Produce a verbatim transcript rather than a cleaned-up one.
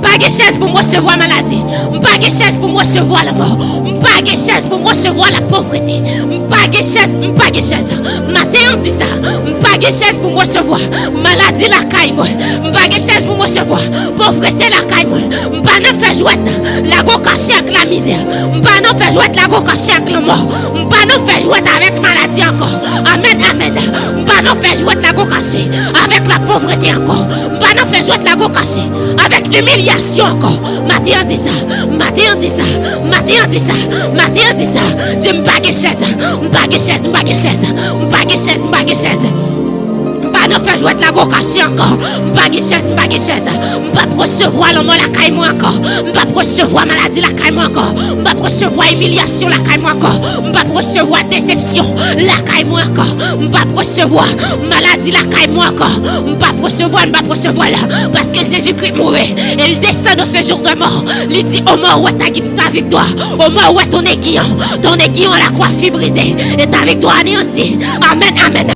pa gen chèz pou m resevwa maladi. M pa gen chèz pou m resevwa lanmò. M pa gen chèz pou m resevwa lapovrete. M pa gen chèz, m pa gen chèz. Maten an di sa, m pa gen chèz pou m resevwa maladi lakay mwen. M pa gen chèz pou m resevwa povrete lakay mwen. M pa nan fè jwèt lago kache ak lamizè. M pa nan fè jwèt lago kache ak lanmò. M pa nan fè jwèt avèk maladi ankò. Amèn, amèn. M pa nan fè jwèt lago kache avèk lapovrete ankò. M pa nan fè jwèt lago kache avèk imilyasyon ankò. Maten an di sa, maten an di sa, maten an di sa, maten an di sa. Di m pa gen chèz, m pa gen chèz, m pa gen chèz, m pa gen chèz, m pa gen chèz. M pa nan fè jwèt lago kache ankò. M pa gen chèz, m pa gen chèz. M p ap resevwa lanmò lakay mwen ankò. M p ap resevwa maladi lakay mwen ankò. M p ap resevwa imilyasyon lakay mwen ankò. M p ap resevwa desepsyon lakay mwen ankò. M p ap resevwa maladi lakay mwen ankò. M p ap resevwa, m p ap resevwa l. Paske Jezikri mouri e l desann au séjour de mort. Li di, aux morts, où est ta, ta victoire? Aux morts, où est ton aiguillon? Ton aiguillon, la croix fut brisée. Et ta victoire anéantie. Amèn, amèn.